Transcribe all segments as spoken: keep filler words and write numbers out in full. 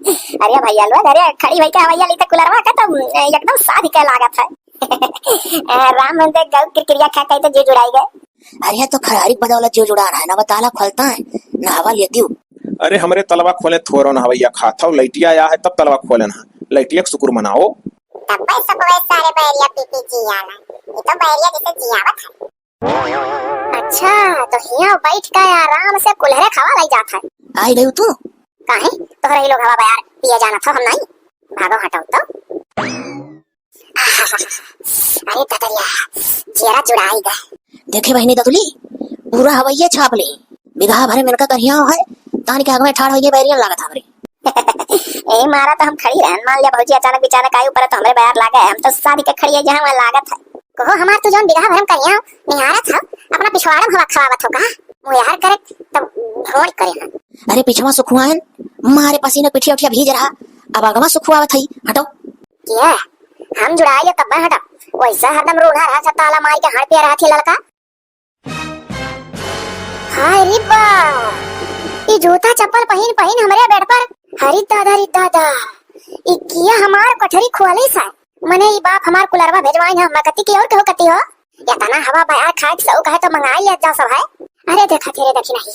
अरे भइया लोग, अरे खड़ी भई के हवइया ली त कुलरवा का त एकदम साध के लागत है। ए, राम मंदिर गौ किरकिरिया खा के त जीव जुड़ाई गए। अरे तो खरारी बदौलत जीव जुड़ा रहा है ना, बताला खोलता है ना हवा लेती हूँ। अरे हमरे तलवा खोले थोरो ना हवइया खात हौ, लइटिया आया है तब तलवा खोले ना, लइटिया के शुक्र मनाओ। तब्बे सबवे सारे बैरिया पी पी जियाला, ये तो बैरिया जैसे जियावत है। अच्छा, तो हियाँ बैठ के आराम से कुल्हरे खावा लई जात है। आई गयू तू? काहे? तोहरे ही लोग हवा बयार पिए जानत हो, हम नहीं। भागो हटो तो। अरे ददरिया, जियरा जुड़ाई गए। देखे बहिनी ददुली, पूरा हवइये छाप ली। बिगहा भरे में इनका करिया है, तान के आग में ठाड़ होइये बैरियन लागत हमरे। ए मारा तो हम खड़ी रहन, मान लिया भौजी अचानक बिचानक आई ऊपर तो हमरे बयार लागे, हम तो साध के खड़ी है जहाँ वहाँ लागत है। कहो हमार तू जौन बिगहा भरम करिया निहारत हो, अपना पिछवाड़म हवा खवावत हो कहा? मुँह यार करे तब घोड़ करे हम। अरे पिछवा सुखुआन, मारे पसीने पिठिया उठिया भीज रहा, अब अगवा सुखुआवत हई, हटो। किया? हम जुड़ाई ले तब हटब, वैसा हरदम रूढ़ा रहा, ताला मार के हड़ पे रहा थी ललका। हाय रे बा, ई जूता चप्पल पहिन पहिन हमरे बेड पर, हरी दादा रे दादा, ई किया हमार कोठरी खोले सा। मने ई बाप हमार कुलरवा भेजवाइन है, मैं कती की और केहू कती हो? एतना हवा बयार खाए के शौक है तो मंगाई ले जाओ सब है। अरे देखा तेरे देखी नहीं,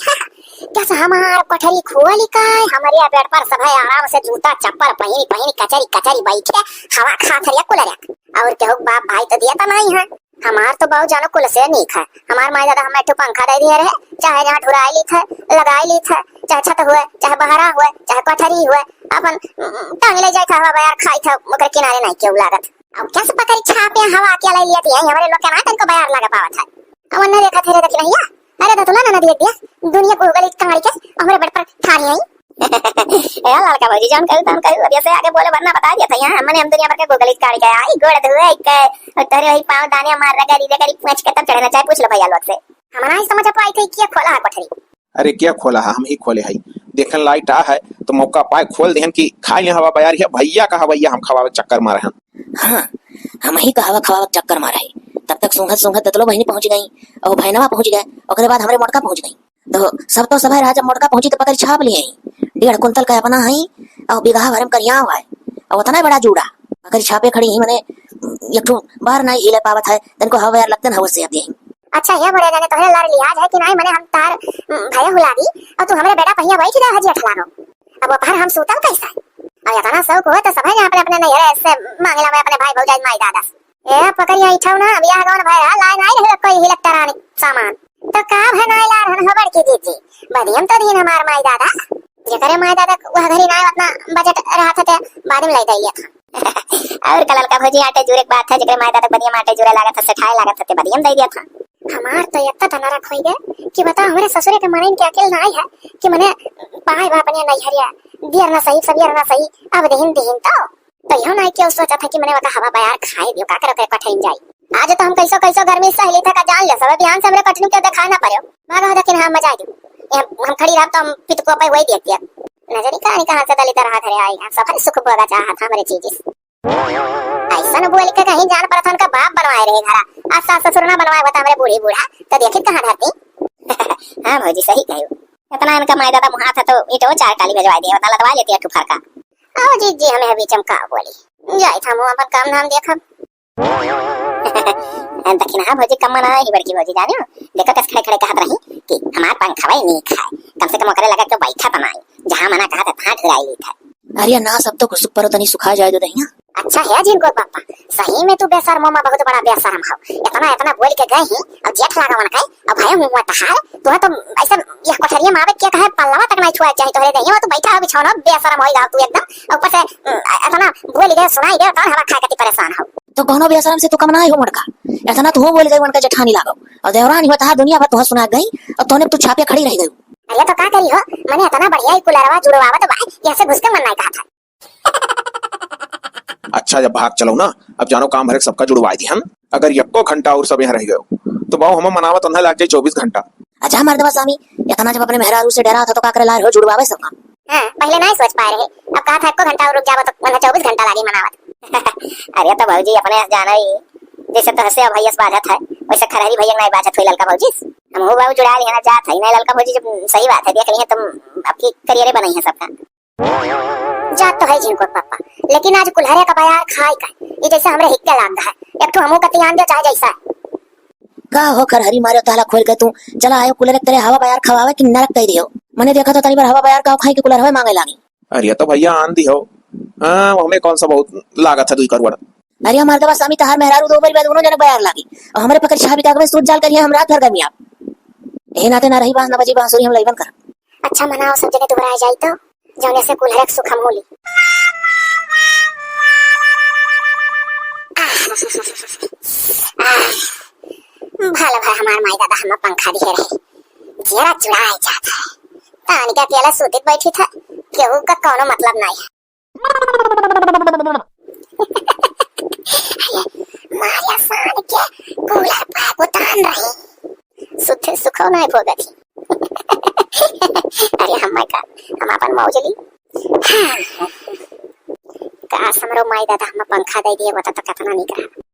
जस हमार कोठरी खोली का है, हमरे बेड पर सब है आराम से जूता चप्पल पहिन पहिन कचरी कचरी बैठे हवा खात हरिया कुलर। और केहू बाप भाई तो दिया तो नहीं है। हमार तो बाऊ जानो कुल से नीक है। हमार माई दादा हमें एक ठो पंखा दे दिए रहे, चाहे जहाँ ढुराई ली थे, लगाई ली थे, चाहे छत हुए, चाहे बहरा हुए, चाहे कोठरी हुए, अपन, उम, टांग ले जाए था हवा बयार खाई था, ओकर किनारे नहीं केहू लागत। अब कैसे पकड़ी छापे हवा के ले लिया थी, हमरे लोग के ना तनको बयार लगा पावत है। अब उन्हें देखा थे रे देखी नहीं है। अरे दतुला ना, ना दिए दिया, दुनिया को गली कांगड़ी के, हमरे बेड पर ठाड़ी आई। ए ललका भौजी, जौन कहू तौन कहू, अब ऐसे आगे बोले वरना बता दिया था यहाँ, हमने हम दुनिया भर के गोगली काट के आई, गोड़ धोए के, और तोरे वही पाँव दाने मार रगड़ी रगड़ी पूछ के तब चढ़े ना चाहे, पूछ लो भैया लोग से। हमारा ही समझ पाई थे, किया खोला है कोठरी? अरे किया खोला है, हम ही खोले हई। देखन लाइट आ है तो मौका पाए खोल देहन कि खाई ले हवा बयार है, भैया का हवैया हम खवावे चक्कर मारे हैं। हाँ, हम ही का हवा खवावे चक्कर मारे हैं। तब तक सूंघत सूंघत दतलो बहिनी पहुंच गई, और भैनवा पहुंच गए, ओकरे बाद हमरे मोटका पहुंच गई। तो सब तो सभे रहा, जब मोटका पहुंची तो पकड़ छाप लिए हैं। डेढ़ कुंतल का अपना है, और बिगहा भरम करियाव है, और उतना बड़ा जूड़ा पकड़ छापे खड़ी ही, मने एक ठो बार नहीं हिले पावत है, तनको हवा यार लगते ना हवा से अब यही। अच्छा, ये बड़े जाने तोहरे लार लिहाज है कि नहीं, मने हम तार, उम, भैया हुलागी, और तू हमरे बेटा पहिया बैठ रहा है जेठ लानो। अब वो पर हम सूतल कैसा है? और इतना शौक हो तो सभे ने अपने अपने नैहरे से मांगला में अपने भाई भौजाई माई दादा से। ए, पकड़िया इठाऊ ना, बियाह गौन भय रहा, लाए नाई रहे कोई इलेक्ट्रॉनिक सामान। तो का भय नाई ला रहन हो बड़की जीजी? बदियम तो दीन हमार माई दादा। जेकरे माई दादा वह घरी नाई उतना बजट रहा था, ते बाद में ले दे लिया था। और कलल का भौजी आटे जूरे के बात है, जेकरे माई दादा बदियम आटे जूरे लागत है, सेठाए लागत है, ते बदियम दे दिया था। हमार तो इतना धनरक होई गए कि बताओ, हमरे ससुरे के मनइन के अकेल ना आई है कि मने पाए बा अपने नैहरिया, दियर ना सही, सबियर ना सही, अब दीन दीन तो। तो यहो नाई केहू सोचा था कि मने वका हवा बयार खाए दियो, का करे ओकरे कठिन जाई। आज तो हम कैसो कैसो गर्मी सह ली था का जान ले, सब बिहान से हमरे कठिन के देखाए ना पड़ो। भागा हो दखिन हम मजा दियो। ये हम खड़ी रहब तो हम पितको पे वही देख दिया। नजरी कहानी कहाँ से दलित रहा घरे आई, हम सफर सुख भोगा चाहत हमरे चीजिस। ऐसा न बोल के कहीं जान परथन का बाप बनवाए रहे घरा, आज सास ससुर ना बनवाए होता हमरे बूढ़ी बूढ़ा, तो देखित कहाँ धरती। हाँ भौजी सही कहो, इतना इनका माई दादा मुहा था तो ईटो चार टाली भेजवा दिए, बता लदवा लेती है ठुफर का। आओ जीजी, हमें अभी चमका बोली। जाई था हम अपन काम धाम देखब। दखिनहा भौजी कम मना ही बड़की भौजी जानियो। देखो कस खड़े खड़े कहत रही कि हमार पंखवा ही नीक है, कम से कम ओकरे लगा के बैठा तो नाई, जहाँ मना कहा था तहाँ ढुराई ली था। अरे ना, सब तो कुसुक परो तनी सुखा जाए दो दहिया। अच्छा है जिनको पापा, सही में तू बेशरम मामा, बहुत बड़ा बेशरम हो। इतना इतना बोल के गए ही, अब जेठ लागा मन के, अब भय हुआ तहार, तू तो ऐसा यह कोठरिया में आवे के कहे पल्लवा तक नहीं छुआ चाहे तोहरे दहिया, तू बैठा हो बिछौना, बेशरम होई जाओ तू एकदम। ऊपर से, उम, इतना बोल दे, सुनाई दे, तौन हवा खाए कती परेशान हो। तो कौनो बेशरम से तू कम ना हो मोटका, इतना तू बोल गई उनका जेठानी लागो, और देवरानी हो तहार दुनिया भर तुहा सुना गई, और तोने तू छापे खड़ी रह गई। अरे तो का करी हो, मने इतना बढ़िया ही कुलरवा जुड़वावत बा, यहाँ से घुस के मन नहीं कहा था। अच्छा, जब भाग चलो ना, अब जानो काम भरे सबका जुड़वाई दी हम। अगर यक्को घंटा और सब यहाँ रह गयो, तो बाऊ हम मनावत उन्हें लाग जाए चौबीस घंटा। अच्छा मर्दवा स्वामी, इतना जब अपने मेहरारू से डरा था तो का करे ला रहे हो जुड़वावे सब काम? हाँ, पहले नहीं सोच पाए रहे, अब कहा था एको घंटा और रुक जावा तो उन्हें चौबीस घंटा लागी मनावत। अरे तो भौजी अपने जाना ही, जैसे तो हंसे भैया से बाजत है, वैसे खरहरी भैया नहीं बाजत हुई ललका भौजी। हम हो बाबू जुड़ा लिया ना जात है, नहीं ललका भौजी जब सही बात है, देख रही है तुम, अब की करियरे बनाई है सबका। जात तो है झिनकुर पप्पा, लेकिन आज कुल्हरे का बयार खाई का, ये जैसे हमरे हिक्के लाग है। एक ठो हमहू का तियान दे, चाहे जैसा। का हो खरहरी मारे ताला खोल के तू, चला आयो कुल्हरे के तरे हवा बयार खवावे कि नरक कई दियो। मने देखा तो तनी बार हवा बयार का खाई के कुल्हरवे मांगे लागी। अरे तो भैया आन दी हो। हाँ, हमें कौन सा बहुत लागत है दुई करोड़। अरे मर्दवा सामी तहार मेहरारू दो बरी बाद उन्हों जनक बयार लागी। और हमरे पकड़ छापी का सूत जाल करिया हम रात भर गर्मी आप। ए नाते ना रही बांस ना बजी बांसुरी हम लइबन कर। अच्छा मनाओ सब जने दुबरा जाई तो। जौने से कुल्हरे के सुख हम होली। आह, आह, भला भाई हमार माई दादा हमें पंखा दिए रहे, जियरा जुड़ाए जात है। तानिका पियाला सूतित बैठी था, केहू का कौनो मतलब नहीं है। मारिया सान के कूलर पर उतान रही। सुते सुखो नहीं भोगत ही। अरे हम्मा का, हम अपन मौज ली। हाँ। काश हमरो माई दादा हमें पंखा दे दिए होता तो कितना निक रहा।